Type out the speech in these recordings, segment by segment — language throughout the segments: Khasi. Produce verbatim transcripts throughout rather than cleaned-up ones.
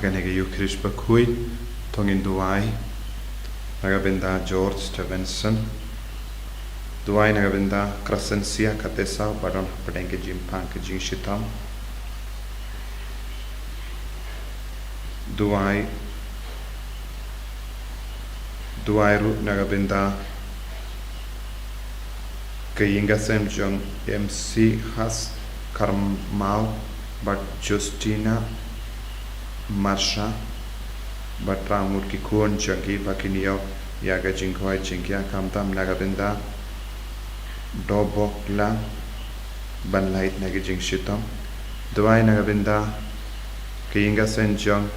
Kane ka Eucharist bakhuid, to ngin duwai na ka bynta George Stevenson. Duwai na ka bynta Crescencia Katesa, ba don hapdeng ka jingpang ka jingshitom. Duwai, duwai ruh na ka bynta ka ïing ka sem jong M C Has Karmal bad Justina Marsha bad para ngut ki khun jong ki ba kin ïoh ïa ka jingkhawai jingkhia, khamtam na ka bynta Dobok Lang ban lait na ka jingshitom. Duwai na ka bynta ka ïing ka sem jong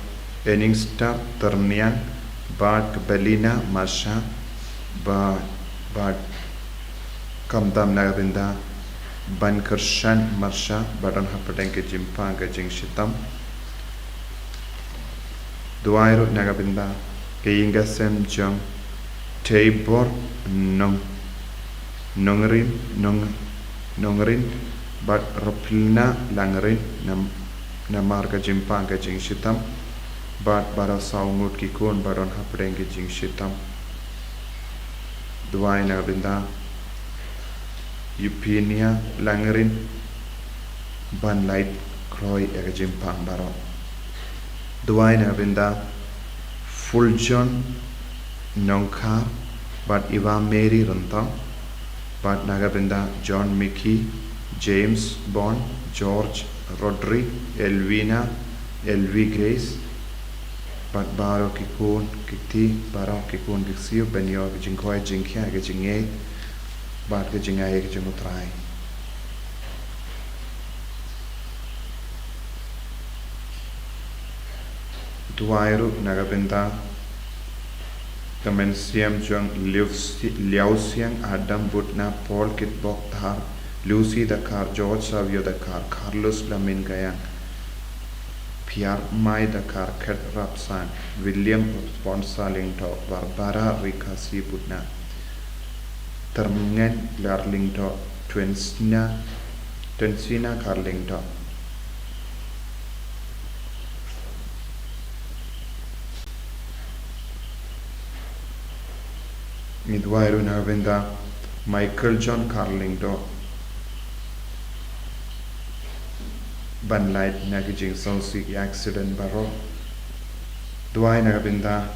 Eningstar Tyrniang bad ka Belina Marsha ba, bad khamtam na ka bynta Ban Kyrshan Marsha ba don hapdeng ka jingpang ka jingshitom. Duwai ruh na ka bynta ka ïing ka sem jong Teibor Nong, Nongrin, Nong, Nongrin bad Roplina Langrin nam, namar ka jingpang ka jingshitom, bad baroh saw ngut ki khun ba don hapdeng ka jingshitom. Duwai na ka bynta Euphemia Langrin ban lait kloi ïa ka jingpang baroh. Duwai na ka bynta Fuljon Nongkhar bad Eva Mary Ryntong, bad na ka bynta John Mickey, James Bond, George Rodri, Elvina, Elvi Grace, bad baroh ki khun ki kti, baroh ki khun ki ksiew ban ïoh ka jingkhawai jingkhia, ka jingngeit bad ka jingai ka jong U Trai. Duwai ruh na ka bynta ka mynsiem jong Liu Si-, Liau Siang, Adam Butna, Paul Kitbok Thar, Lucy Dkhar, George Savio Dkhar, Carlos Lamin Gayang, Piar Mai Dkhar, Khet Rapsang, William Sponsa Lyngdoh, Barbara Rikasi Butna, Tyrmngen Lar Lyngdoh, Twensina, Twensina Kar Lyngdoh. Ngi duwai ruh na ka bynta Michael John Kar Lyngdoh ban lait na ki jingsngewsih ki accident baroh. Duwai na ka bynta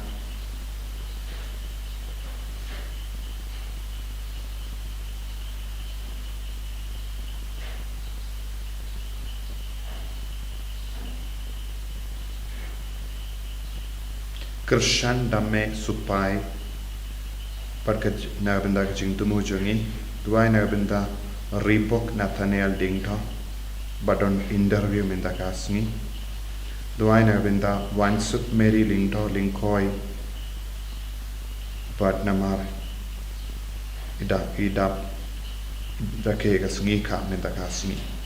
Kyrshan Dame Supai, bad ka j-, na ka bynta ka jingthmu jong ngi. Duwai na ka bynta Ribok Nathaniel Lyngdoh, ba don interview mynta ka sngi. Duwai na ka bynta Wansuk Mary Lyngdoh Lyngkhoi, bad namar i dap, i dap rakhe ka sngi ka mynta ka sngi.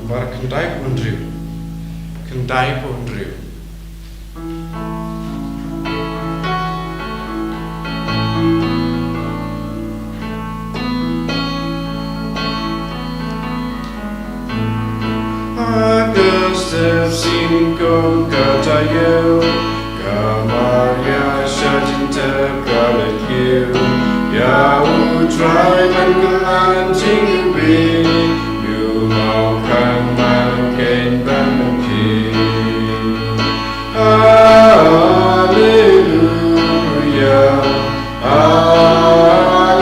Nambar khyndai phew hynriew. Khyndai phew hynriew. Ha ka step sien kum ka taïew, ka Maria sha jingtep ka leit kiew ïa U Trai ban kylla jingbieit, ïa u mawkhang man u kheiñ ban pynkiew. Alleluia, alleluia,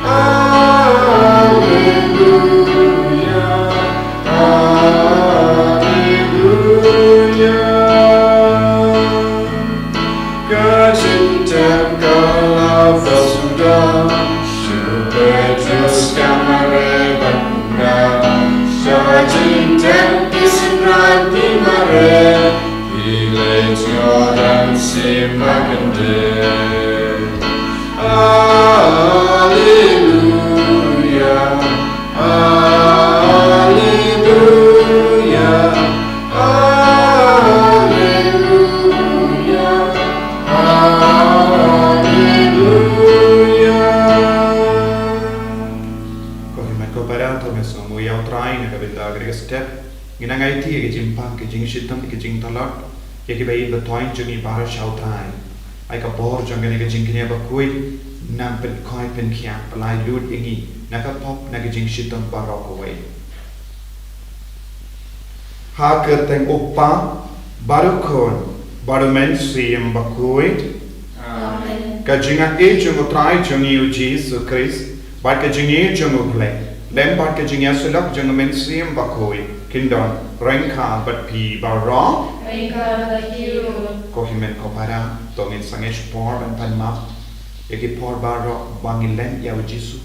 alleluia, alleluia. Ka jingtep ka la pynsuda, sha u Petrus ka mareh bad u Nang. Sha jingtep ki synran ki mareh, ki leit sngewdang sim ha kyndit. Alleluia, alleluia, alleluia, alleluia. Ko hynmen ko para, to ngin sngewnguh ïa U Trai na ka bynta kane ka step. Ngin nang aiti ïa ka jingpang, ka jingshitom, ka jingtlot, ïa kiba ïeit ba thoiñ jong ngi baroh sha U Trai. Ai ka bor jong kane ka jingkñia bakhuid, nang pynkhuid pynkhiah, pynlait lut ïa ngi na ka pop, na ka jingshitom baroh kawei. Ha ka kyrteng U Kpa, bad U Khun, bad U Mynsiem Bakhuid. Amen. Ka jingaiei jong U Trai jong ngi U Jisu Khrist, bad ka jingïeit jong U Blei, lem bad ka jingïasyllok jong U Mynsiem Bakhuid, kin don ryngkat bad phi baroh. Ryngkat bad phi ruh. Ko hynmen ko para, to ngin sangeh por ban pan map ïa ki por baroh ba ngi leh ïa U Jisu,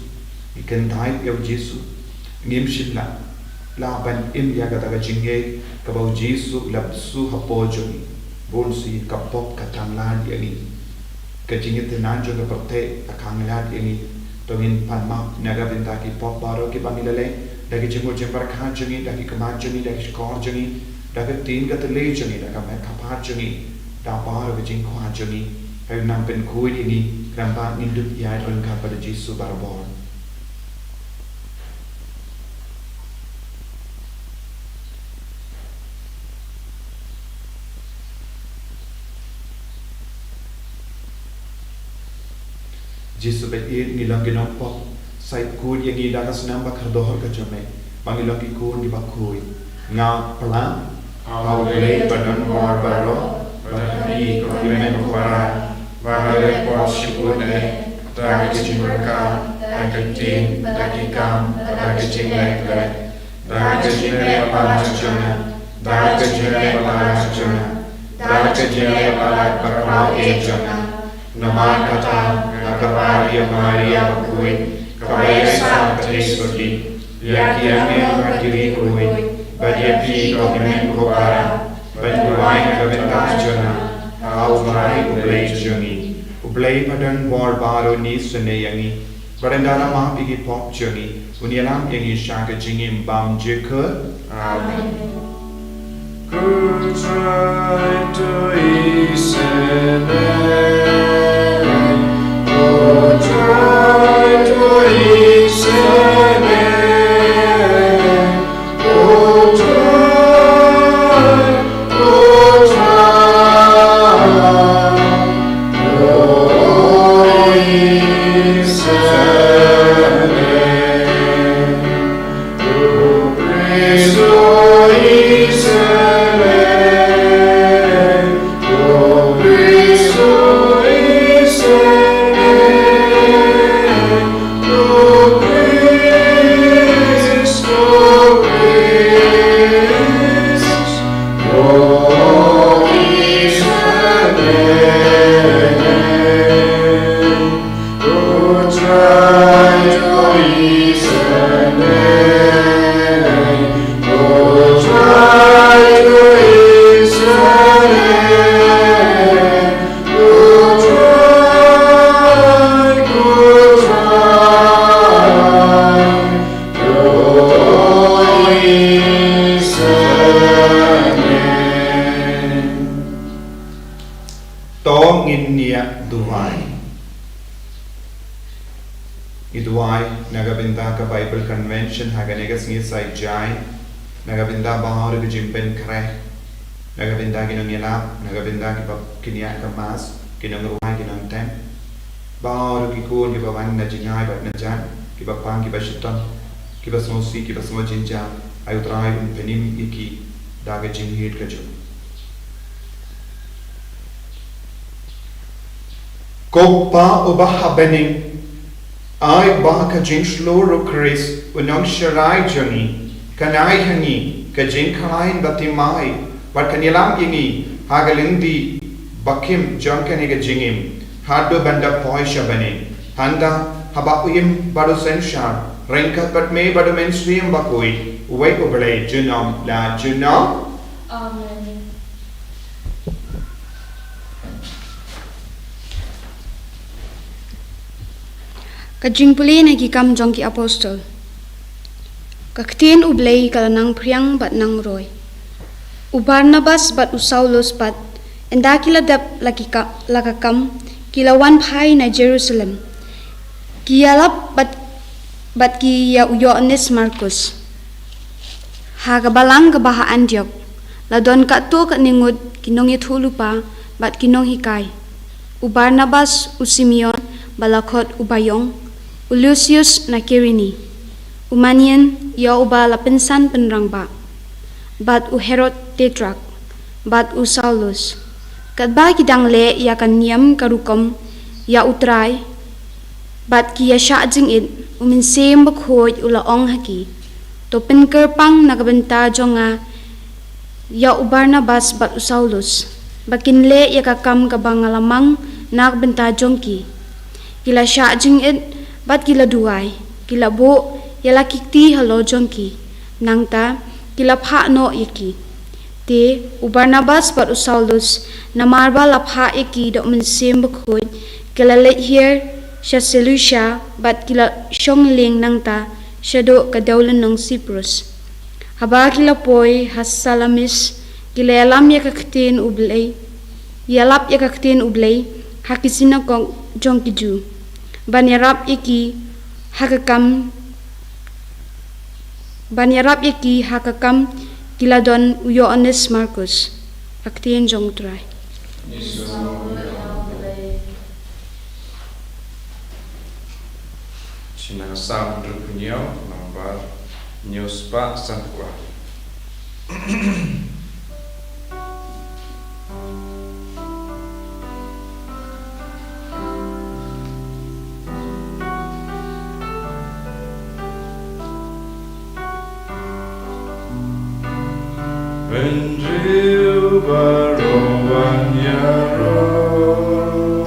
ngi kyntait ïa U Jisu, ngim shym la lah ban im ïa kata ka jingngeit kaba U Jisu u la pynsuh hapoh jong ngi. Bun sien ka pop ka tang lad ïa ngi, ka jingïathuh jong ka pyrthei ka khang lad ïa ngi. To ngin pan map na ka bynta ki pop baroh kiba ngi la leh, da ki jingmut jingpyrkhat jong ngi, da ki khmat jong ngi, da ki shkor jong ngi, da ka ktien ka thylliej jong ngi, da ka met ka phad jong ngi, da baroh ka jingkwah jong ngi. Ai U nang pynkhuid ïa ngi, khnang ba ngin dup ïaid ryngkat bad U Jisu barabor. Jisu ba ïeit, ngi long ki nongpop, sa khuid ïa ngi da ka snam ba kordor ka jong Me, ba ngin long ki khun kiba khuid. Nga pla ha U Blei ba don bor baroh, bad ha phi ko hynmen ko para, ba nga la pop shibun eh, da ka jingpyrkhat, da ka ktien, da ki kam, da ka jingleh leh, da ka jingleh palat jong nga, da ka jingleh palat jong nga, da ka jingleh palat ba khraw eh jong nga. Namar kata nga kyrpad ïa Maria bakhuid, kaba ïaisah kyrteng suki, ïa ki angel bad ki riewkhuid, bad ïa phi ko hynmen ko para, ban duwai na ka bynta jong nga ha U Trai U Blei jong ngi. U Blei ba don bor baroh un isynei ïa ngi, bad un da map ïa ki pop jong ngi, un ïalam ïa ngi sha ka jingim bymjukut. Amen. Ko Trai to isynei, ko Trai to isynei, ko Trai, ko Trai to isynei. To ngin ïa duwai. Ngi duwai na ka bynta ka Bible Convention ha kane ka sngi Saitjaiñ, na ka bynta baroh ki jingpynkhreh, na ka bynta ki nongïalap, na ka bynta kiba kin ïa ka Mass, ki nongrwai, ki nongtem, baroh ki khun kiba wan na jingai bad na jan, kiba pang, kiba shitom, kiba sngewsih, kiba sngewjynjar, ai U Trai un pynim ïa ki da ka jingïeit ka jong U. Ko Kpa uba ha bneng, ai ba ka jingshlur U Khrist U Nongsharai jong ngi kan ai ha ngi ka jingkhlaiñ bathymmai, bad kan ïalam ïa ngi ha ka lynti ba khim jong kane ka jingim haduh ban da poi sha bneng. Hangta haba u im bad u synshar ryngkat bad me bad u Mynsiem Bakhuid, uwei U Blei junom la junom. Amen. Ka jingpule na ki Kam jong ki Apostol. Ka ktien U Blei ka la nang phriang bad nang roi. U Barnabas bad u Saulus pat, ynda ki la dep la ki ka, la ka kam, ki la wan phai na Jerusalem. Ki ïalap bad, bad ki ïa u Ïoannis Markus. Ha ka balang kaba ha Antiok, la don katto katne ngut ki nongïathuhlypa bad ki nonghikai. U Barnabas, u Simeon ba la khot u Baïong, u Lusius na Kirene, u Manaen ïa uba la pynsan pynrangbah, bad u Herod Tetrak, bad u Saulus. Katba ki dang leh ïa ka niam ka rukom ïa U Trai, bad ki ïa shah jingit, u Mynsiem Bakhuid u la ong ha ki, to pynkyrpang na ka bynta jong nga ïa u Barnabas bad u Saulus, ba kin leh ïa ka kam kaba nga la mang na ka bynta jong ki. Ki la shah jingit bad ki la duwai, ki la buh ïa la ki kti halor jong ki, nangta ki la phah noh ïa ki. Te u Barnabas bad u Saulus, namar ba la phah ïa ki da u Mynsiem Bakhuid, ki la leit hiar sha Selusia bad ki la shong lieng nangta shaduh ka dewlynnong Siprus. Haba ki la poi ha Salamis, ki la ïalam ïa ka ktien U Blei, ïalap ïa ka ktien U Blei ha ki sinagog jong ki Jiw, ban ïarap ïa ki ha ka kam, ban ïarap ïa ki ha ka kam ki la don u Ïoannis Markus. Ka ktien jong U Trai. Shi na ka Salm hynriewphew hynñiew, nambar hynñiew spah sanphew. Bynriew baroh wan ïaroh,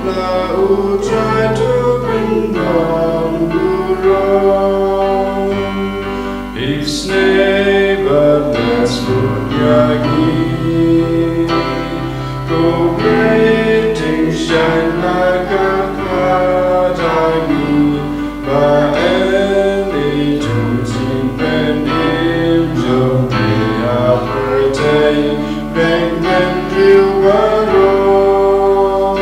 la U Trai to pyndon burom. Isynei bad leh suk ïa ngi, ko Blei, tyngshaiñ la ka kha ha ngi. Ba yn ïeit ïa ka jingpynim jong ngi ha pyrthei, bad bynriew baroh.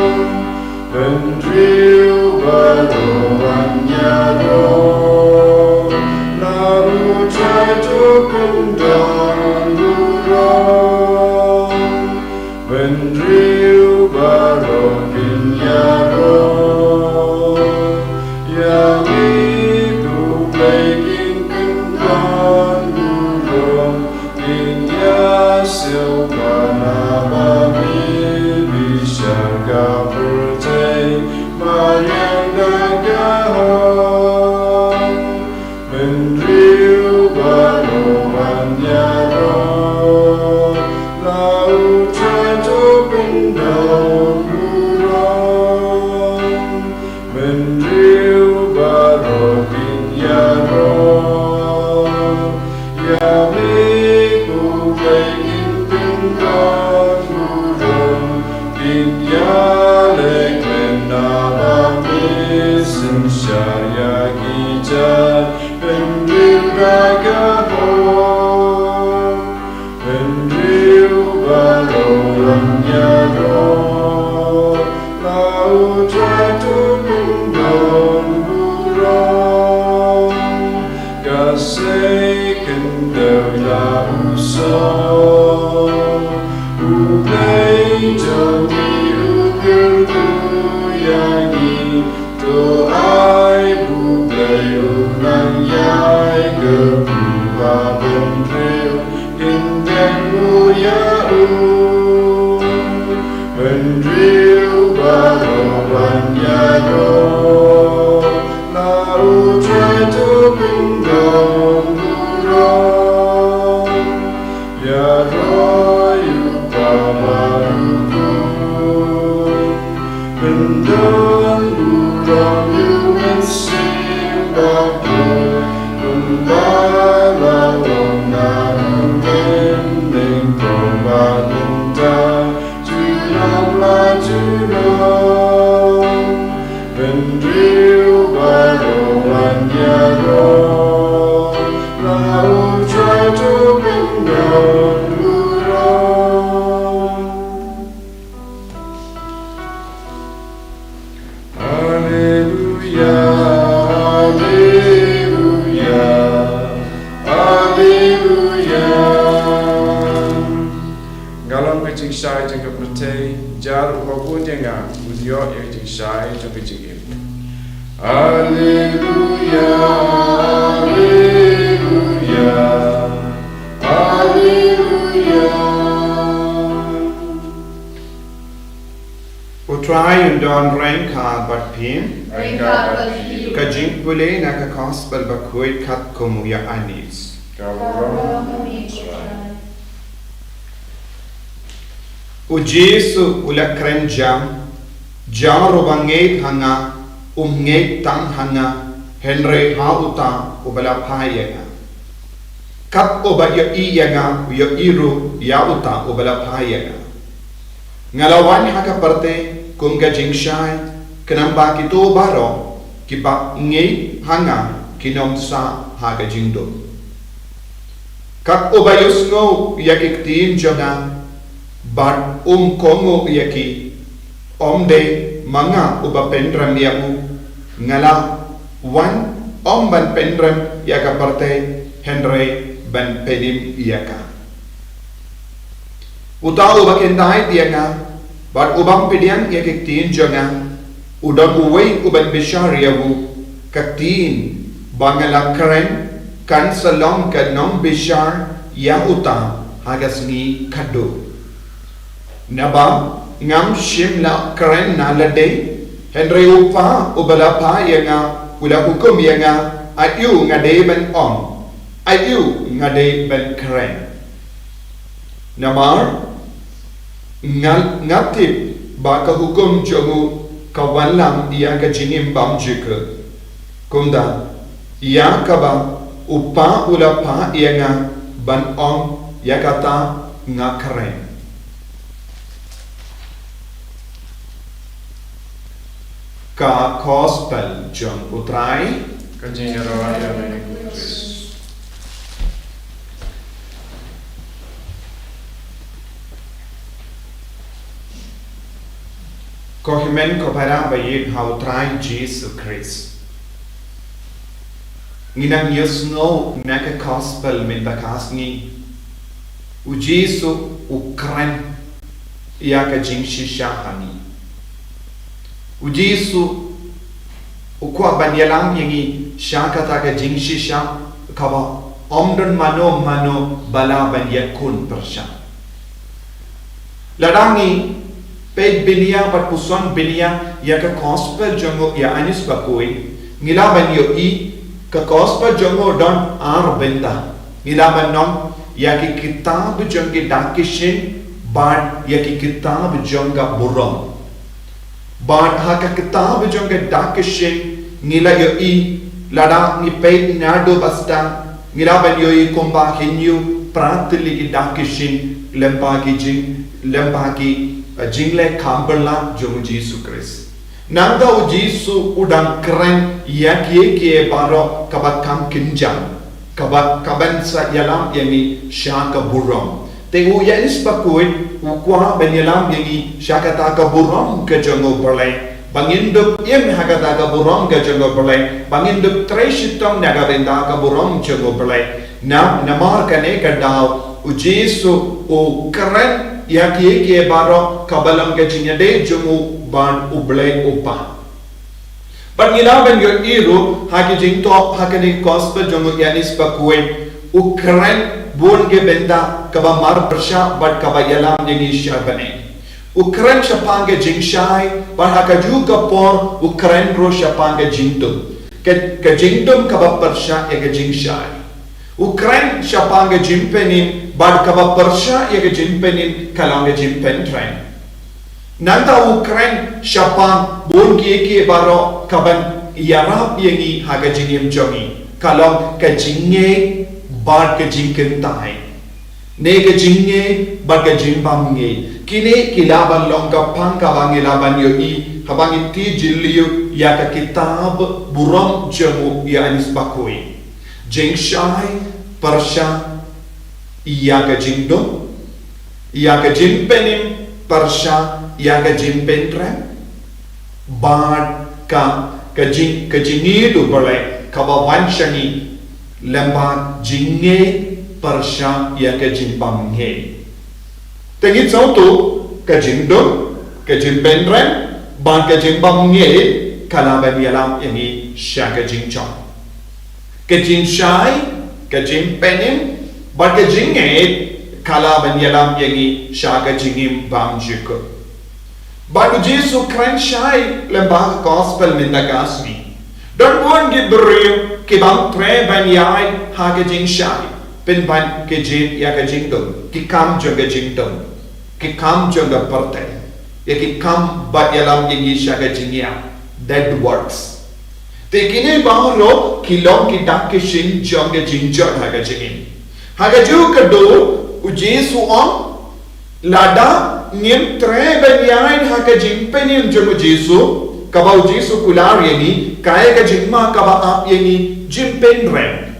Bynriew baroh wan ïaroh, la U Trai to pyndon burom. Bynriew baroh kin ïaroh, ïa ngi ko Blei kin pyndon burom, kin ïa sngewbha na ba me bishar ka pyrthei, mariang da ka hok. Bynriew baroh wan ïaroh, la U Trai to pyndon burom. Bynriew baroh kin ïaroh, ïa me ko Blei kin pyndon burom. Kin ïaleh kmen na ba me synshar ïa ki jait bynriew da ka hok. Bynriew baroh wan ïaroh, la U Trai to pyndon burom. Ka sei khyndew la u song, U Blei jong ngi u kyrkhu ïa ngi, to ai Alleluia, alleluia, alleluia. Nga long ka jingshai jong ka pyrthei, jar uba bun ïa nga un ïoh ïa ka jingshai jong ka jingim. Alleluia, alleluia, alleluia. U Trai un don ryngkat bad phi. Ryngkat bad phi. Ka jingpule na ka Gospel bakhuid katkum u Ïoannis. Ka burom ïa u Trai. U Jisu u la kren jam, jar uba ngeit ha nga, um ngeit tang ha nga, hynrei ha uta uba la phah ïa nga. Kat uba ïohi ïa nga, u ïohi ruh ïa uta uba la phah ïa nga. Nga la wan ha ka pyrthei kum ka jingshai, khnang ba kito baroh kiba ngeit ha nga kin ym sah ha ka jingdum. Kat uba ïohsngew ïa ki ktien jong nga bad um kohnguh ïa ki, ym dei ma nga uba pynrem ïa u. Nga la wan ym ban pynrem ïa ka pyrthei, hynrei ban pynim ïa ka. Uta uba kyndait ïa nga bad u bym pdiang ïa ki ktien jong nga, u don uwei uban bishar ïa u. Ka ktien ba nga la kren kan sa long ka nongbishar ïa uta ha ka sngi khatduh. Naba ngam shym la kren na lade, hynrei u Kpa uba la phah ïa nga u la hukum ïa nga, aïu nga dei ban ong, aïu nga dei ban kren. Namar nga, nga tip ba ka hukum jong u ka wallam ïa ka jingim bymjukut. Kumta ïa kaba u Kpa u la phah ïa nga ban ong, ïa kata nga kren. Ka Gospel jong u Trai. Ka jingïaroh ïa me ko Khrist. Ko hynmen ko para ba ïeit ha u Trai Jisu Khrist. Ngi nang ïohsngew na ka Gospel mynta ka sngi, u Jisu u kren ïa ka jingshisha ha ngi. U Jisu u kwah ban ïalam ïa ngi sha kata ka jingshisha kaba ym don mano mano ba lah ban ïakhun pyrshah. Lada ngi peit bniah bad puson bniah ïa ka Gospel jong u Ïoannis bakhuid, ngi lah ban ïohi ka Gospel jong u don ar bynta. Ngi lah ban ong ïa ki kitab jong ki dak ki shin bad ïa ki kitab jong ka burom. Bad ha ka kitab jong ka dak ki shin ngi la ïohi, lada ngi peit naduh ba sdang, ngi lah ban ïohi kumba hynñiew phra tylli ki dak ki shin lyngba ki jing, lyngba ki, eh, jingleh kham pyrshah jong u Jisu Khrist. Nangta u Jisu u dang kren ïa kiei kiei baroh kaba kham kynjang, kaba, kaban sa ïalam ïa ngi sha ka burom. Te u Ïoannis bakhuid u kwah ban ïalam ïa ngi sha kata ka burom ka jong u Blei, ba ngin dup im ha kata ka burom ka jong u Blei, ba ngin dup trei shitom na ka bynta ka burom jong u Blei. Na, namar kane ka daw u Jisu u kren ïa kiei kiei baroh kaba long ka jingïadei jong u bad u Blei u Kpa. Bad ngi lah ban ïohi ruh ha ki jingthoh ha kane ka Gospel jong u Ïoannis bakhuid, u kren bun ki bynta kaba mar pyrshah bad kaba ïalam ïa ngi sha bneng. U kren shaphang ka jingshai, bad ha kajuh ka por u kren ruh shaphang ka jingdum. Ka, ka jingdum kaba pyrshah ïa ka jingshai. U kren shaphang ka jingpynim, bad kaba pyrshah ïa ka jingpynim ka long ka jingpyntrei. Nangta u kren shaphang bun kiei kiei baroh kaban ïarap ïa ngi ha ka jingim jong ngi, ka long ka jingngeit bad ka jingkynthai. Ne ka jingngeit bad ka jingbymngeit. Kine ki lah ban long ka phang kaba ngi lah ban ïohi haba ngi tih jylliew ïa ka kitab Burom jong u Ïoannis Bakhuid. Jingshai pyrshah ïa ka jingdum, ïa ka jingpynim pyrshah ïa ka jingpynrem, bad ka, ka jing, ka jingïeit u Blei kaba wan sha ngi lyngba jingngeit pyrshah ïa ka jingbymngeit. Te ngi sngewthuh ka jingdum, ka jingpynrem bad ka jingbymngeit ka lah ban ïalam ïa ngi sha ka jingjop. Ka jingshai, ka jingpynim bad ka jingngeit ka lah ban ïalam ïa ngi sha ka jingim bymjukut. Bad u Jisu kren shai lyngba ka gospel mynta ka sngi. Don bun ki briew ki bym treh ban ïaid ha ka jingshai, pynban ki jied ïa ka jingdum, ki kam jong ka jingdum, ki kam jong ka pyrthei, ïa ki kam ba ïalam ïa ngi sha ka jingïap, dead works. Te kine baroh ki long ki dak ki shin jong ka jingjot ha ka jingim. Ha kajuh ka dur u Jisu u ong, lada ngim treh ban ïaid ha ka jingpynim jong u Jisu, kaba u Jisu kular ïa ngi, kaei ka jingma kaba ap ïa ngi? Jingpynrem.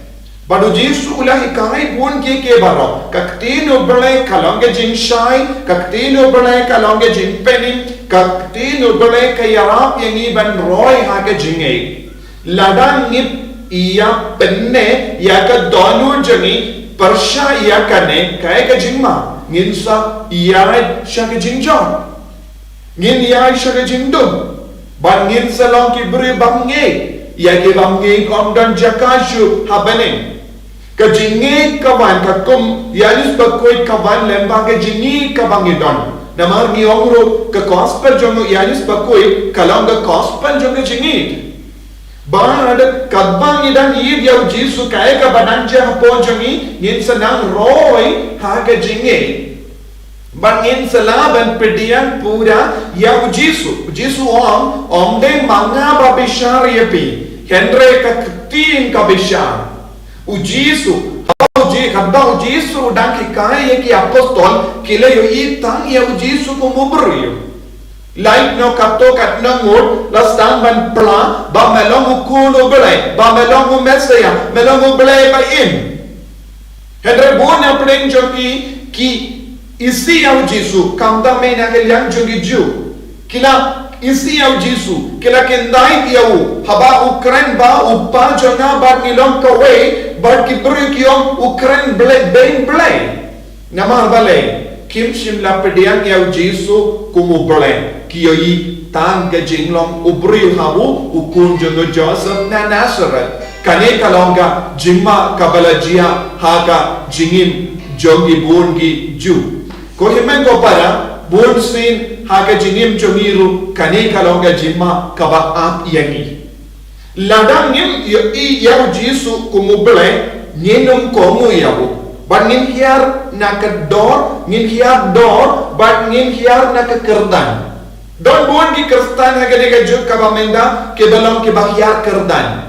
Bad u Jisu u la hikai bun kiei kiei baroh. Ka ktien u Blei ka long ka jingshai, ka ktien u Blei ka long ka jingpynim, ka ktien u Blei ka ïarap ïa ngi ban roi ha ka jingngeit. Lada ngim ïa pynneh ïa ka dohnud jong ngi pyrshah ïa kane, kaei ka jingma? Ngin sa ïaid sha ka jingjot. Ngin ïaid sha ka jingdum. Bad ngin sa long ki briew bymngeit. Ïa ki bymngeit ym don jaka shuh ha bneng. Ka jingngeit ka wan ka kum Ïoannis Bakhuid ka wan lyngba ka jingngeit kaba ngi don. Namar ngi ong ruh ka gospel jong u Ïoannis Bakhuid ka long ka gospel jong ka jingngeit. Bad katba ngi dang ïeit ïa u Jisu, kaei kaba nang jia hapoh jong ngi? Ngin sa nang roi ha ka jingngeit. Bad ngin sa lah ban pdiang pura ïa u Jisu. U Jisu u ong, ym dei ma nga ba bishar ïa phi, hynrei ka ktien ka bishar. U Jisu, haba u Ji-, haba u Jisu u dang hikai ïa ki apostol, ki la ïohi tang ïa u Jisu kum u briew. Lait noh katto katne ngut la sdang ban phla ba me long u Khun u Blei, ba me long u Messiah, me long u Blei ba im. Hynrei bun na pdeng jong ki, ki isih ïa u Jisu, khamtam na ka liang jong ki Jiw. Ki la isih ïa u Jisu, ki la kyndait ïa u, haba u kren ba, U Kpa jong nga bad ngi long kawei, bad ki briew ki ong u kren Blei, beiñ Blei. Namar balei? Kim shym la pdiang ïa u Jisu kum u Blei. Ki ïohi tang ka jinglong u briew, haba u khun jong u Joseph na Nazareth. Kane ka long ka jingma kaba la jia ha ka jingim jong ki bun ki Jiw. Ko hynmen ko para, bun sien ha ka jingim jong ngi ruh, kane ka long ka jingma kaba ap ïa ngi. Lada ngim ïohi ïa u Jisu kum u Blei, ngin ym kohnguh ïa u. Bad ngin hiar na ka dor, ngin hiar dor, bad ngin hiar na ka kyrdan. Don bun ki Khristan ha kane ka juk kaba mynta, kiba long kiba hiar kyrdan.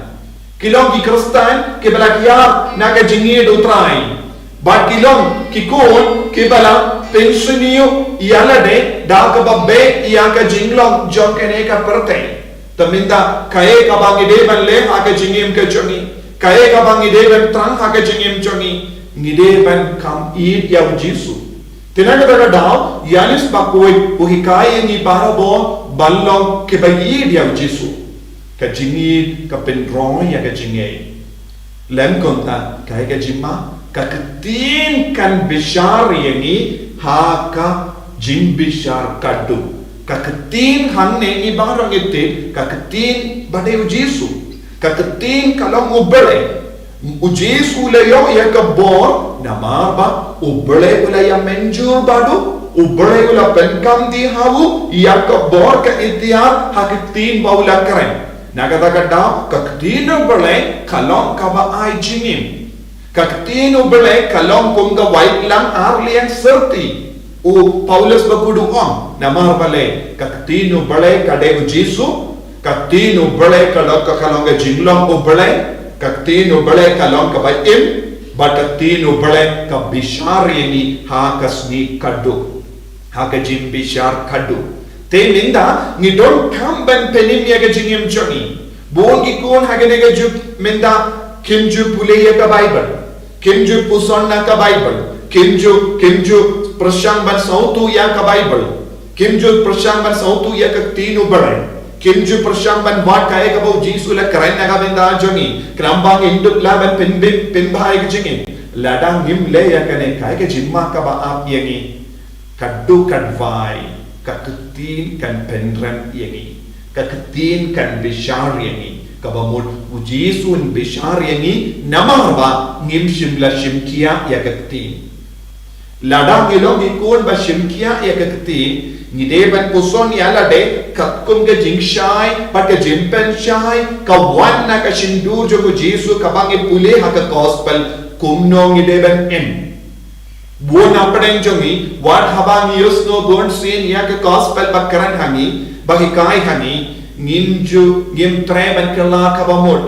Ki long ki Khristan kiba la hiar na ka jingïeit u Trai. Bad ki long ki khun kiba la pynsniew ïa lade da kaba beh ïa ka jinglong jong kane ka pyrthei. Te mynta kaei kaba ngi dei ban leh ha ka jingim ka jong ngi? Kaei kaba ngi dei ban thrang ha ka jingim jong ngi? Ngi dei ban kham ïeit ïa u Jisu. Te na kata ka daw, Ïoannis Bakhuid u hikai ïa ngi barabor ban long kiba ïeit ïa u Jisu. Ka jingïeit ka pynroi ïa ka jingngeit. Lem kumta, kaei ka jingma? Ka ktien kan bishar ïa ngi ha ka jingbishar khadduh. Ka ktien hangne ngi baroh ngi tip, ka ktien ba dei u Jisu. Ka ktien ka long u Blei. U Jisu u la ïoh ïa ka bor namar ba u Blei u la ïa mynjur bad u, u Blei u la pynkhamti ha u ïa ka bor ka iktiar ha ka ktien ba u la kren. Na kata ka daw, ka ktien u Blei ka long kaba ai jingim. Ka ktien u Blei ka long kum ka waitlam ar liang syrti. U Paulus bakhuid u ong, namar balei ka ktien u Blei ka dei u Jisu, ka ktien u Blei ka long ka, ka long ka jinglong u Blei, ka ktien u Blei ka long kaba im, bad ka ktien u Blei ka bishar ïa ngi ha ka sngi khatduh, ha ka jingbishar khatduh. Te mynta ngi donkam ban pynim ïa ka jingim jong ngi. Bun ki khun ha kane ka juk mynta kim ju pule ïa ka Baibl. Kim ju puson na ka Baibl. Kim ju, kim ju pyrshang ban sngewthuh ïa ka Baibl. Kim ju pyrshang ban sngewthuh ïa ka ktien u Blei. Kim ju pyrshang ban wad kaei kaba u Jisu u la kren na ka bynta jong ngi. Khnang ba ngin dup lah ban pynbeit, pynbha ïa ka jingim. Lada ngim leh ïa kane, kaei ka jingma kaba ap ïa ngi? Katto katwei ka ktien kan pynrem ïa ngi. Ka ktien kan bishar ïa ngi. Kaba mut u Jisu un bishar ïa ngi namar ba ngim shym la shim khia ïa ka ktien. Lada ngi long ki khun ba shim khia ïa ka ktien, ngi dei ban puson ïa lade katkum ka jingshai bad ka jingpynshai ka wan na ka shyntur jong u Jisu kaba ngi pule ha ka gospel, kumno ngi dei ban im. Bun na pdeng jong ngi, wat haba ngi ïohsngew bun sien ïa ka gospel ba kren ha ngi, ba hikai ha ngi, ngim ju, ngim treh ban kylla kaba mut.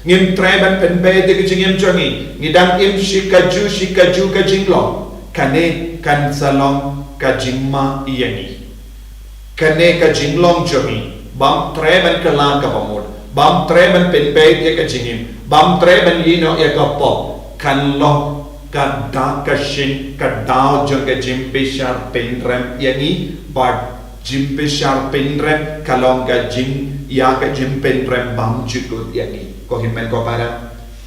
Ngim treh ban pynbeit ïa ka jingim jong ngi. Ngi dang im shi kajuh, shi kajuh ka jinglong. Kane kan sa long ka jingma ïa ngi. Kane ka jinglong jong ngi, bym treh ban kylla kaba mut, bym treh ban pynbeit ïa ka jingim, bym treh ban ïehnoh ïa ka pop, kan long ka da ka shin, ka daw jong ka jingbishar pynrem ïa ngi, bad jingbishar pynrem ka long ka jing, ïa ka jingpynrem bymjukut ïa ngi. Ko hynmen ko para,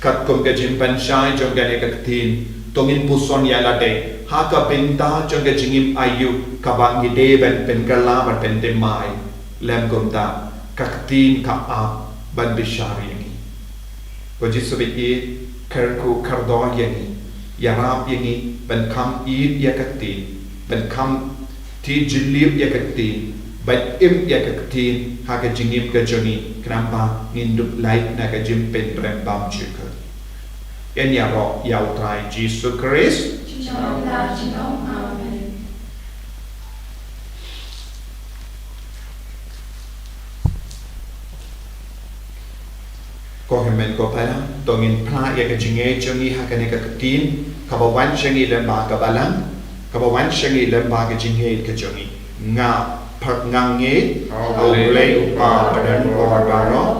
katkum ka jingpynshai jong kane ka ktien, to ngin puson ïa lade ha ka bynta jong ka jingim aïu kaba ngi dei ban pynkylla bad pynthymmai. Lem kumta, ka ktien ka ap ban bishar ïa ngi. Ko Jisu bad ïeit, kyrkhu kyrdoh ïa ngi, ïarap ïa ngi ban kham ïeit ïa ka ktien, ban kham thied jylliew ïa ka ktien, ban im ïa ka ktien ha ka jingim ka jong ngi, khnang ba ngin dup lait na ka jingpynrem bymjukut. Ngin ïaroh ïa U Trai Jisu Khrist. Junom la junom. Amen. Ko hynmen ko para, to ngin phla ïa ka jingngeit jong ngi ha kane ka ktien kaba wan sha ngi lyngba ka balang, kaba wan sha ngi lyngba ka jingngeit ka jong ngi. Nga, pyrkhat, nga ngeit ha U Blei U Kpa Badonbor Baroh,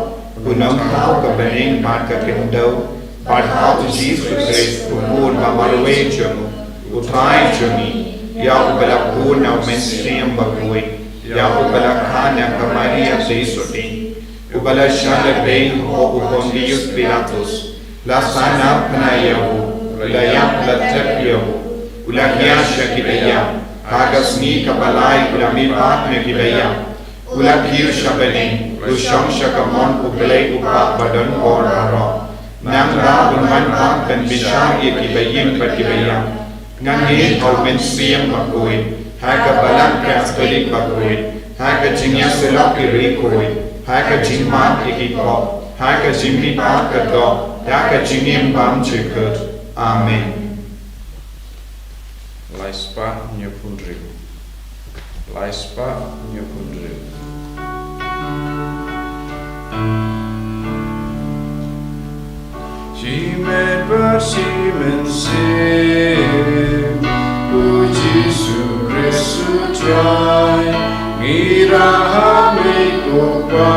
U Nongthaw ka bneng bad ka khyndew, bad ha U Jisu Khrist, U Khun ba marwei jong U, U Trai jong ngi, ïa uba la bun na U Mynsiem Bakhuid, ïa uba la kha na ka Maria Theisotti, uba la shah lehbeiñ hapoh u Pontius Pilatus, la sahnarphna ïa u, u la ïap, la tep ïa u, u la hiar sha ki baïap, ha ka sngi kaba lai u la mihpat na ki baïap, u la kiew sha bneng, u shong sha kamon U Blei U Kpa Badonbor Baroh. Nangta un wan pat ban bishar ïa ki baïing bad ki baïap. Nga ngeit ha U Mynsiem Bakhuid, ha ka Balang Katholik bakhuid, ha ka jingïasyllok ki riewkhuid, ha ka jingmap ïa ki pop, ha ka jingmihpat ka doh, ha ka jingim bymjukut. Amen. Lai spah hynñiewphew hynriew. Lai spah hynñiewphew hynriew. Shimet bad shimynsiem, U Jisu Khrist U Trai, ngi rah ha me ko Kpa,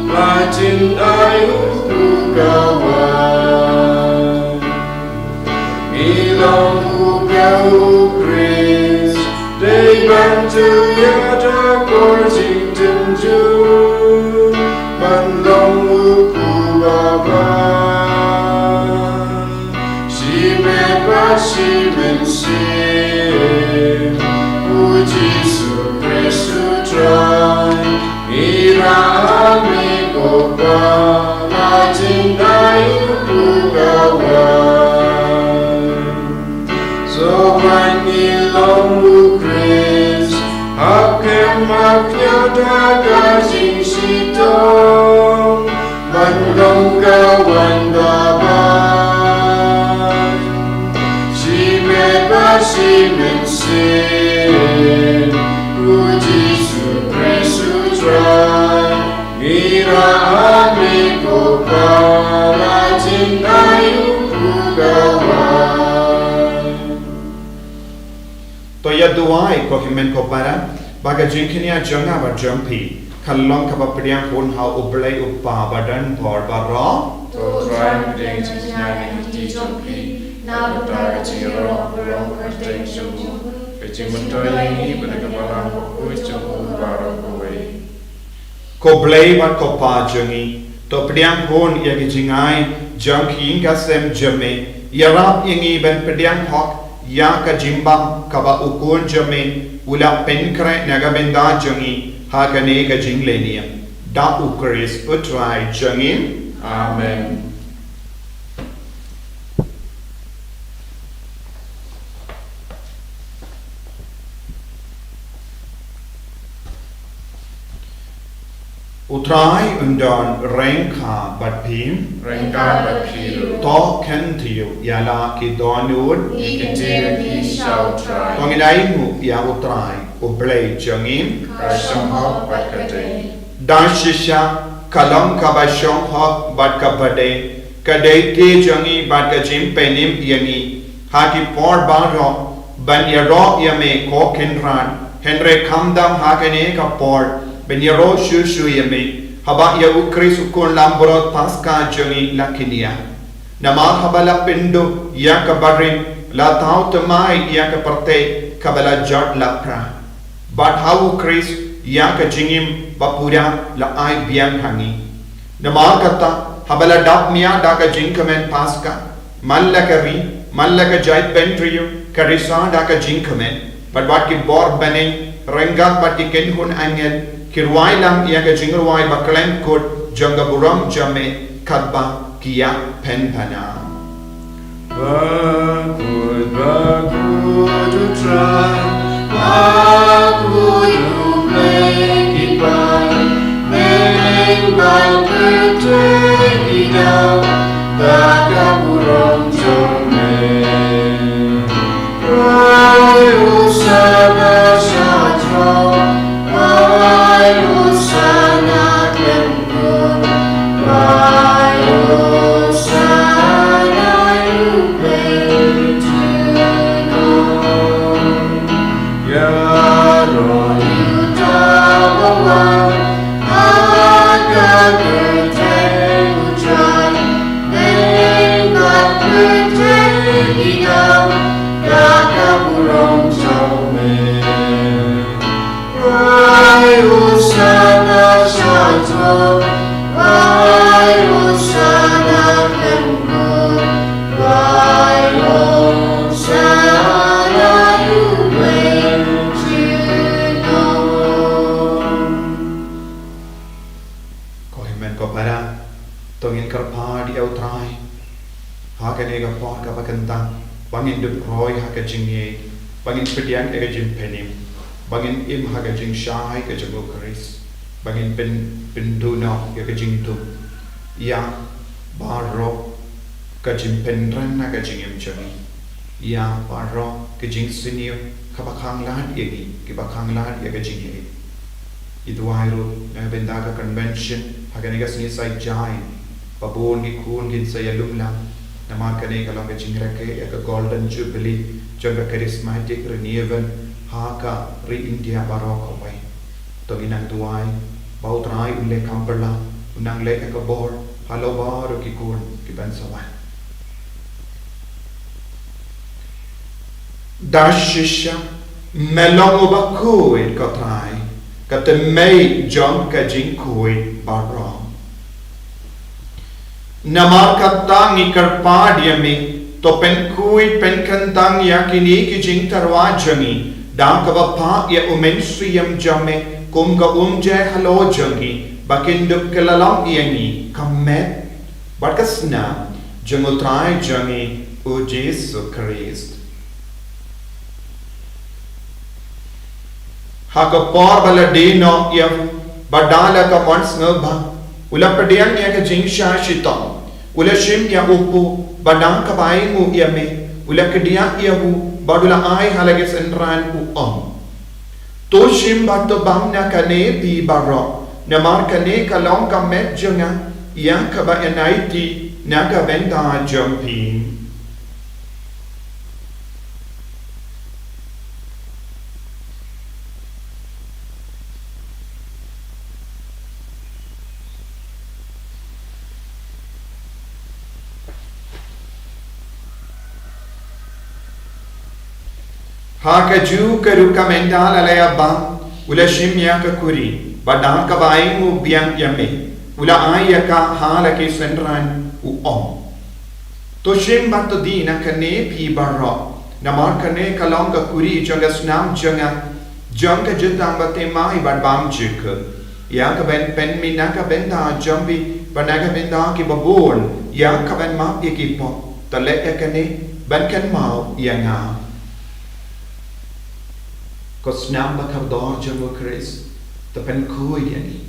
la jngai u pukawai. Ngi long u ka U Khrist, dei ban tu ïa da kor jingtynjuh, ban long u pukawai. Shimet bad shimynsiem, U Jisu Khrist U Trai, ngi rah ha me ko Kpa, la jngai u pukawai. Sngewbha ngi long U Khrist, hap kem hap ñiah da ka jingshitom, ban long ka wan babai. Shimet bad shimynsiem, Wai, ko hynmen ko para, ba ka jingkñia jong nga bad jong phi ka long kaba pdiang hun ha U Blei U Kpa badonbor baroh. To Trai, pdiang jingkñia ha ka kti jong phi, na ka bynta ka jingïaroh burom kyrteng jong u, ka jingmyntoi ïa ngi bad ka balang bakhuid jong u baroh kawei. Ko Blei bad ko Pa jong ngi, to pdiang hun ïa ki jingai jong ki ïing ki sem jong me. Ïarap ïa ngi ban pdiang hok ïa ka jingbam kaba U Khun jong me u la pynkhreh na ka bynta jong ngi ha kane ka jinglehniam. Da U Khrist U Trai jong ngi. Amen. U Trai un don ryngkat bad phi. Ryngkat bad phi ruh. To kyntiew ïa la ki dohnud. Ngi kyntiew ïa phi sha U Trai. To ngin ainguh ïa U Trai, U Blei jong ngi. Ka shong hok bad ka dei. Da shisha ka long kaba shong hok bad kaba dei, ka dei te jong ngi bad ka jingpynim ïa ngi ha ki por baroh ban ïaroh ïa me, ko Kynrad. Hynrei khamtam ha kane ka por ban ïaroh shuh shuh ïa me, haba ïa U Khrist U Khun Langbrot Paskha jong ngi la kñia. Namar haba la pynduh ïa ka barit, la thaw thymmai ïa ka pyrthei kaba la jot lapra. Bad ha U Khrist ïa ka jingim bapura la ai biang ha ngi. Namar kata, haba la dap miat da ka jingkmen Paskha, man la ka ri, man la ka jaitbynriew, ka risa da ka jingkmen, bad wat ki bor bneng, ryngkat bad ki kynhun angel, ki rwai lang ïa ka jingrwai bakhlem kut jong ka burom jong me, katba ki ïa pynpaw. Bakhuid, bakhuid U Trai, bakhuid U Blei ki paidbah, bad pyrthei ki dap da ka burom jong me. Wai Hosana sha throne, wai Hosana khlem kut, wai Hosana ïa U Blei junom. Ïaroh ïa uta uba wan ha ka kyrteng U Trai, bad pyrthei ki dap da ka burom jong me. Wai Hosana sha throne, wai Hosana khlem kut, wai Hosana ïa U Blei junom. Ko hynmen ko para, to ngin kyrpad ïa U Trai ha kane ka por kaba kyntang, ba ngin dup roi ha ka jingngeit, ba ngin pdiang ïa ka jingpynim, ba ngin im ha ka jingshai ka jong U Khrist, ba ngin pyn-, pynduh noh ïa ka jingdup ïa baroh ka jingpynrem na ka jingim jong ngi, ïa baroh ka jingsniew kaba khanglad ïa ngi, kiba khanglad ïa ka jingngeit. Ngi duwai ruh na ka bynta ka convention ha kane ka sngi Saitjaiñ, ba bun ki khun kin sa ïalum lang. Namar kane ka long ka jingrakhe ïa ka Golden Jubilee jong ka Charismatic Renewal ha ka ri India baroh kawei. To ngin nang duwai ba U Trai un leh kham pyrshah, un nang leh ïa ka bor halor baroh ki khun kiban sa wan. Da shisha me long uba khuid, ko Trai, ka thymmei jong ka jingkhuid baroh. Namar kata ngi kyrpad ïa me, to pynkhuid pynkyntang ïa kine ki jingtyrwa jong ngi da kaba phah ïa U Mynsiem jong me kum ka umjai halor jong ngi, ba kin dup kylla long ïa ngi ka met bad ka snam jong U Trai jong ngi U Jisu Khrist. Ha ka por ba la die noh ïa u, bad da la ka mon sngewbha, u la pdiang ïa ka jingshah shitom, u la shim ïa u kpu, bad da kaba ainguh ïa me, u la kdiah ïa u, bad u la ai ha la ki synran, u ong: To shim bad to bam na kane phi baroh, namar kane ka long ka met jong nga, ïa kaba yn aiti na ka bynta jong phi. Ha kajuh ka rukom mynta la la ïa bam, u la shim ïa ka kuri, bad da kaba ainguh biang ïa me, u la ai ïa ka ha la ki synran, u ong: To shim bad to die na kane phi baroh, namar kane ka long ka kuri jong ka snam jong nga, jong ka jutang bathymmai bad bymjukut. Ïa kaban pynmih na ka bynta jong phi bad na ka bynta kiba bun, ïa kaban map ïa ki pop. To leh ïa kane ban kynmaw ïa nga. Ko snam ba kordor jong u Khrist, to pynkhuid ïa ngi,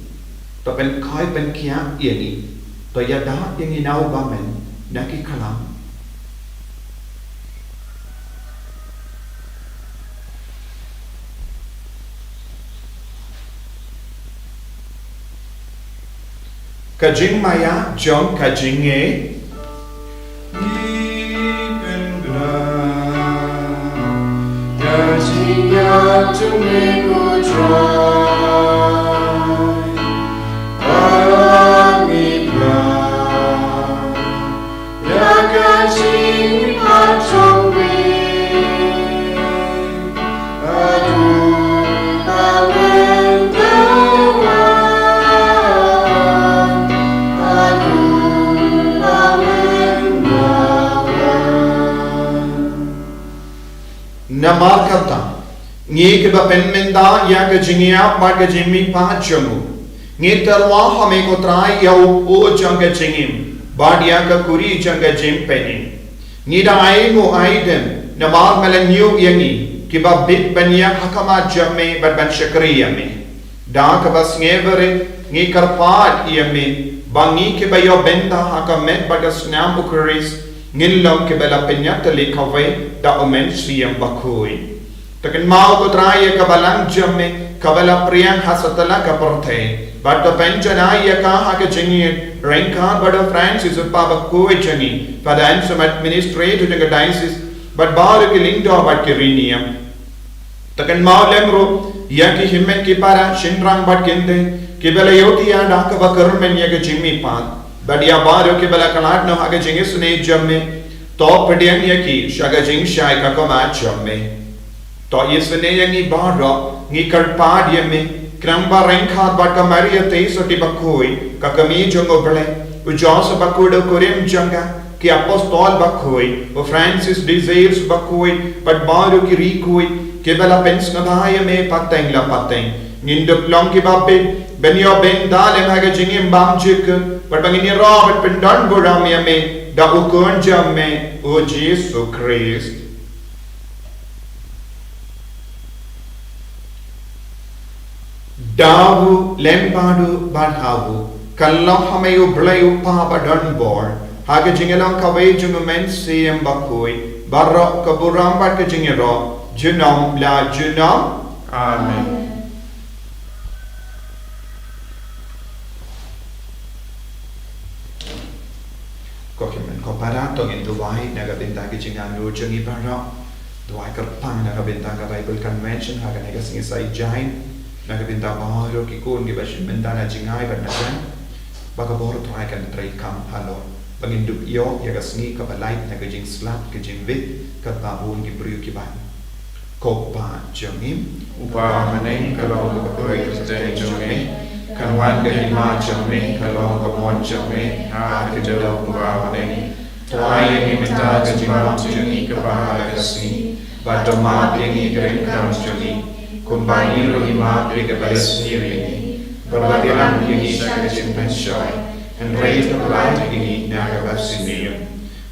to pynkhuid pynkhiah ïa ngi, to ïada ïa ngi na u bymman na ki khlam. Ka jingmaïa jong ka jingngeit. Namar kata, ngi kiba pynmynta ïa ka jingïap bad ka jingmihpat jong u, ngi tyrwa ha me ko Trai ïa u kpu jong ka jingim bad ïa ka kuri jong ka jingpynim. Ngi da ainguh aidem namar me la ñiew ïa ngi kiba bit ban ïeng ha khmat jong me bad ban shakri ïa me. Da kaba sngewbha ngi kyrpad ïa me ba ngi kiba ïoh bynta ha ka met bad ka snam u Khrist ngin long kiba la pynïatylli kawei da u Mynsiem Bakhuid. To kynmaw ko Trai ïa ka balang jong me kaba la pdiang ha satlak ka pyrthei, bad to pynjanai ïa ka ha ka jingïeit ryngkat bad u Francis u kpa bakhuid jong ngi, Father Anselm administrator jong ka diocese, bad baroh ki lyngdoh bad ki riewniam. To kynmaw lem ruh ïa ki hynmen ki para, shynrang bad kynthei kiba la ïohthiah da kaba kyrmen ïa ka jingmihpat, bad ïa baroh kiba la khlad noh ha ka jingisynei jong me. To pdiang ïa ki sha ka jingshai ka khmat jong me. To isynei ïa ngi baroh, ngi kyrpad ïa me, khnang ba ryngkat bad ka Maria Theisotti bakhuid, ka kmie jong u Blei, u Joseph bakhuid u kurim jong ka, ki apostol bakhuid, u Francis de Sales bakhuid, bad baroh ki riewkhuid kiba la pynsngewbha ïa me pateng la pateng, ngin dup long kiba bit ban ïoh bynta lem ha ka jingim bymjukut, bad ba ngin ïaroh bad pyndonburom ïa me da u Khun jong me, u Jisu Khrist. Da u lem bad u bad ha u, kan long ha me u Blei u Kpa badonbor, ha ka jingïalong kawei jong u Mynsiem Bakhuid, baroh ka burom bad ka jingïaroh, junom la junom. Amen. Ko hynmen ko para, to ngin duwai na ka bynta ki jingangnud jong ngi baroh. Duwai kyrpang na ka bynta ka Bible Convention ha kane ka sngi Saitjaiñ, na ka bynta baroh ki khun kiba shim bynta na jingai bad na jan, ba ka bor Trai kan treikam halor, ba ngin dup ïoh ïa ka sngi kaba lait na ka jingslap ka jingwit katba bun ki briew ki ban. Ko Kpa jong ngi uba ha bneng, ka long ka kyrteng jong me, kan wan ka hima jong me, ka long ka mon jong me ha ka khyndew kumba ha bneng. To ai ïa ngi mynta ka jingbam jong ngi kaba ha ka sngi, bad to map ïa ngi ki ryngkang jong ngi, kumba ngi ruh ngi map ïa kiba isniew ïa ngi, bad wat ïalam ïa ngi sha ka jingpynshoi, hynrei to pyllait ïa ngi na kaba sniew.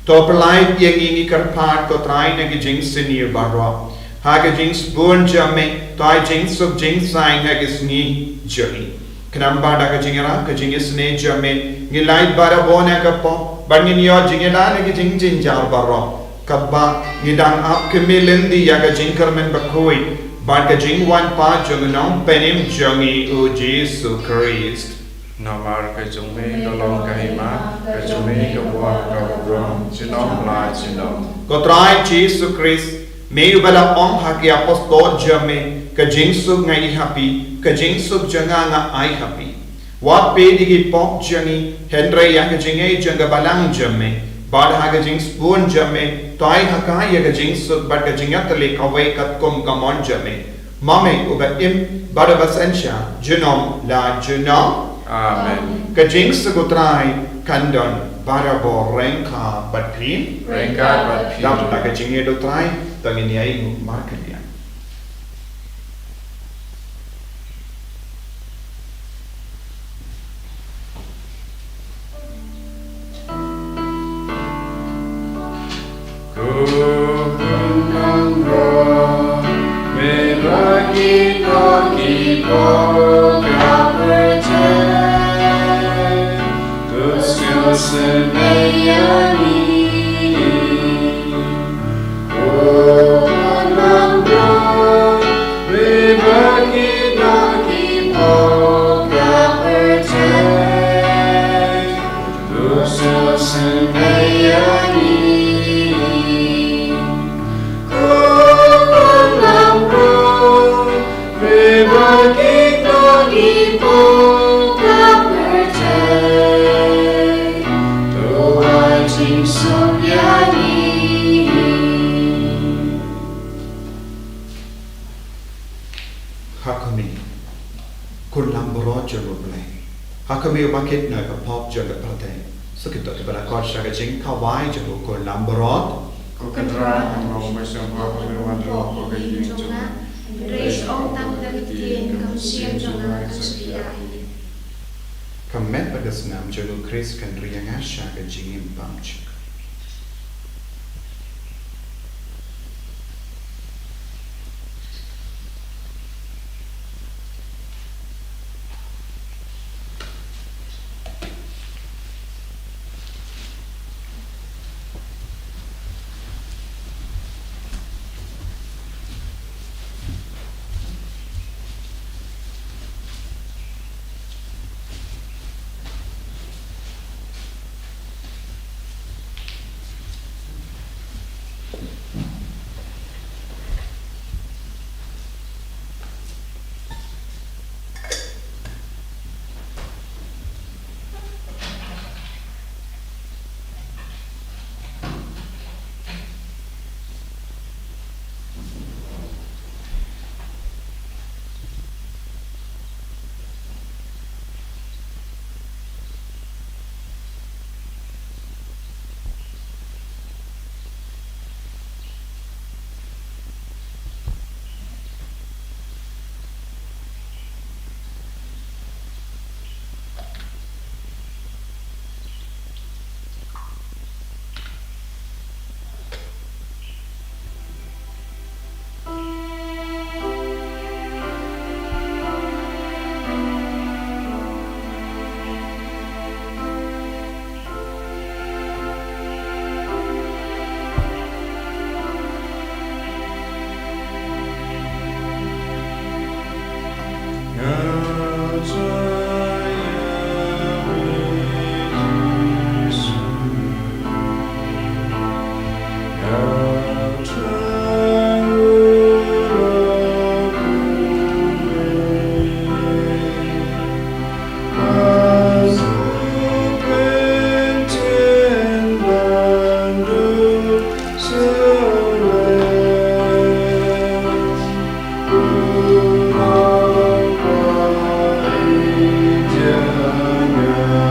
To pyllait ïa ngi, ngi kyrpad ko Trai, na ki jingsniew baroh. Ha ka jingsbun jong me, to ai jingsuk jingsaiñ ha ka sngi jong ngi. Khnang ba da ka jingïarap ka jingisynei jong me, ngin lait barabor na ka pop, bad ngin ïoh jingïada na ki jingjynjar baroh, katba ngi dang ap kmie lynti ïa ka jingkyrmen bakhuid bad ka jingwan pat jong u Nongpynim jong ngi u Jisu Khrist. Namar ka jong me ka long ka hima, ka jong me ka bor, ka burom, junom la junom. Ko Trai Jisu Khrist, me uba la ong ha ki apostol jong me, ka jingsuk nga ïoh ïa phi, ka jingsuk jong nga nga ai ha phi. Wat peit ïa ki pop jong ngi, hynrei ïa ka jingngeit jong ka balang jong me. Bad ha ka jingsbun jong me, tai ha ka ïa ka jingsuk bad ka jingïatylli kawei katkum ka mon jong me. Ma me uba im bad uba synshar junom la junom. Amen. Ka jingsuk u Trai kan don barabor ryngkat bad phi. Ryngkat bad phi. Dap da ka jingïeit u Trai, to ngin ïa ïeng markylliang. Ha khmih, ko lambrot jong U Blei. Ha khmih uba kit na ka pop jong ka pyrthei. Sa kito kiba la khot sha ka jingkhawai jong u ko lambrot. Ko Kynrad, ngam long ba sngewbha ba phin wan rung ha ka ïing jong nga. Hynrei shu ong tang da ka ktien, ka mynsiem jong nga kan shu ïaid. Ka met bad ka snam jong U Khrist kan ri ïa nga sha ka jingim bymjukut.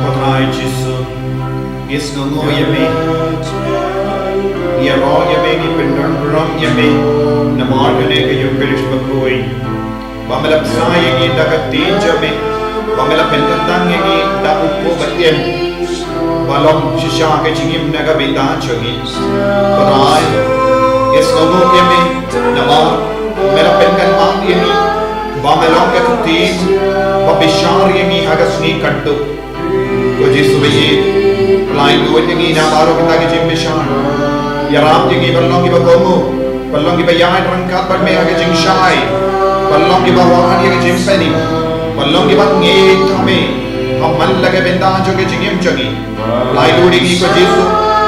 Ko Trai Jisu, ngi sngewnguh ïa me. Ngi ïaroh ïa me, ngi pyndonburom ïa me namar kane ka Ïukharist bakhuid. Ba me la bsa ïa ngi da ka ktien jong me. Ba me la pynkyntang ïa ngi da u kpu ba im. Ba long shisha ka jingim na ka bynta jong ngi. Ko Trai, ngi sngewnguh ïa me namar me la pynkyntang ïa ngi. Ba me long ka ktien ba bishar ïa ngi ha ka sngi ka duk. Ko Jisu ba ïeit, pynlait lut ïa ngi na baroh kita ki jingbishar. Ïarap ïa ngi ban long kiba kohnguh, ban long kiba ïaid ryngkat bad me ha ka jingshai, ban long kiba wan ïa ka jingpyni, ban long kiba ngeit ha me ha man la ka bynta jong ka jingim jong ngi. Pynlait lut ïa ngi ko Jisu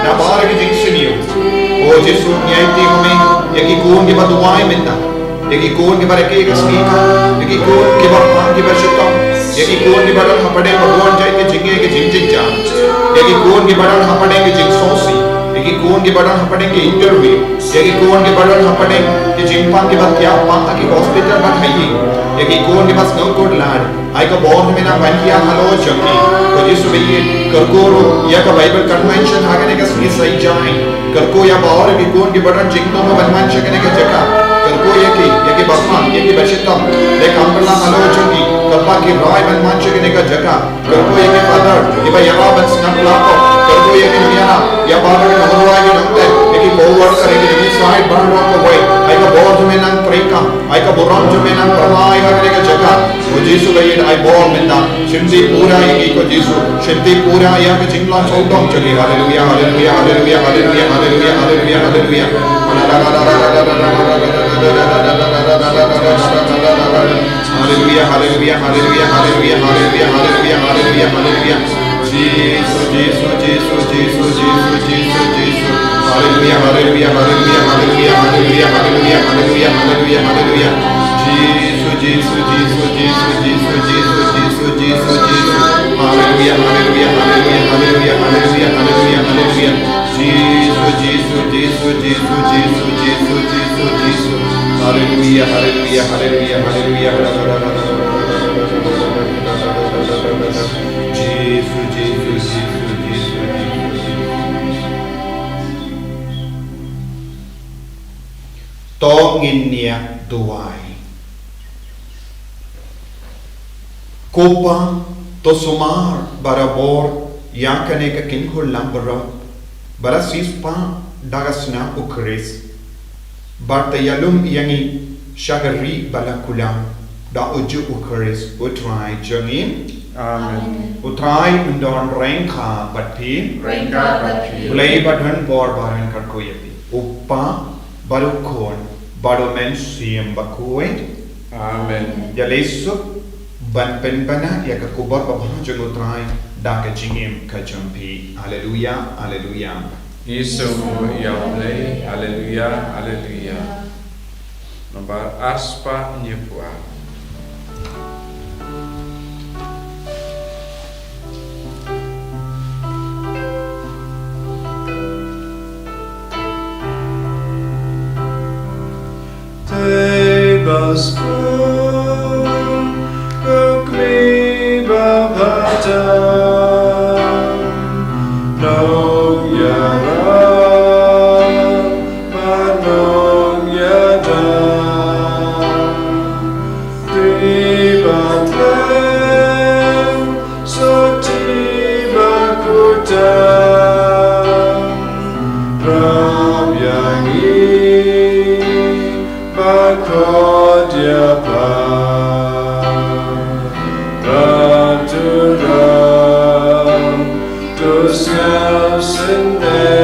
na baroh ki jingsniew. Ko Jisu, ngi aiti ha me ïa ki khun kiba duwai mynta. Ïa ki khun kiba rakhe ka sngi ka, ïa ki khun kiba pang kiba shitom, ïa ki khun kiba don hapdeng ba bun jait ki jingeh ki jingjynjar, ïa ki khun kiba don hapdeng ki jingsngewsih, khun kiba don hapdeng ki interview, ïa ki khun kiba don hapdeng ki jingpang kiba thiah, pang ha ki hospital bad ha ïing, ïa ki khun kiba sngewkhuslai. Ai ka bor jong me nang ban ïa halor jong ki. Ko Jisu ba ïeit, kyrkhu ruh ïa ka Bible Convention ha kane ka sngi Saitjaiñ. Kyrkhu ïa baroh ki khun kiba don jingmut ban wan sha kane ka jaka. Kyrkhu ïa ki, ïa ki ba pang, ïa ki ba shitom. Dei kam pynlong halor jong ki, kyrpad ki rai ban wan sha kane ka jaka. Kyrkhu ïa ki father kiba ïarap ban sngap la ko. Kyrkhu ïa ki nongïarap, ïa baroh ki nongrwai, ki nongteh, ïa ki co-worker, ïa ki nongïasaid baroh kawei. Ai ka bor jong me nang treikam, ai ka burom jong me nang pynlait ha kane ka jaka. Ko Jisu ba ïeit, ai bor mynta. Shim ti pura ïa ki ko Jisu. Shim ti pura ïa ka jinglong sawdong jong ki. Haleluia, haleluia, haleluia, haleluia, haleluia, haleluia, haleluia. Haleluia, haleluia, haleluia, haleluia, haleluia, haleluia, haleluia, haleluia. Jisu, Jisu, Jisu, Jisu, Jisu, Jisu, Jisu. Haleluia, haleluia, haleluia, haleluia, haleluia, haleluia, haleluia, haleluia, haleluia. Jisu, Jisu, Jisu, Jisu, Jisu, Jisu, Jisu, Jisu, Jisu. Haleluia, haleluia, haleluia, haleluia, haleluia, haleluia, haleluia. Jisu, Jisu, Jisu, Jisu, Jisu, Jisu, Jisu, Jisu. Haleluia, haleluia, haleluia, haleluia. Jisu, Jisu, Jisu, Jisu, Jisu, Jisu. To ngin ïa duwai. Ko Pa, to sumar barabor ïa kane ka kynhun langbrot ba la siewspah da ka snam U Khrist, bad to ïalum ïa ngi sha ka ri ba la kular da ujuh U Khrist U Trai jong ngi. Amen. U Trai un don ryngkat bad phi. Ryngkat bad phi. Blei ba don bor ba ryngkat kyrkhu ïa phi. U Kpa bad U Khun bad U Mynsiem Bakhuid. Amen. Ïaleh suk ban pynbna ïa ka khubor babha jong U Trai da ka jingim ka jong phi. Haleluia, haleluia. Ngi sngewnguh ïa U Blei. Haleluia, haleluia. Nambar arspah hynñiewphew ar. Te ba sngewthuh ka kmie ba bha tam, nongïarap bad nongïada. Te ba thlem, sotti ba khuid tam, rap ïa ngi ba khot ïa pha. Rap tu rap, to sngap sngewbha.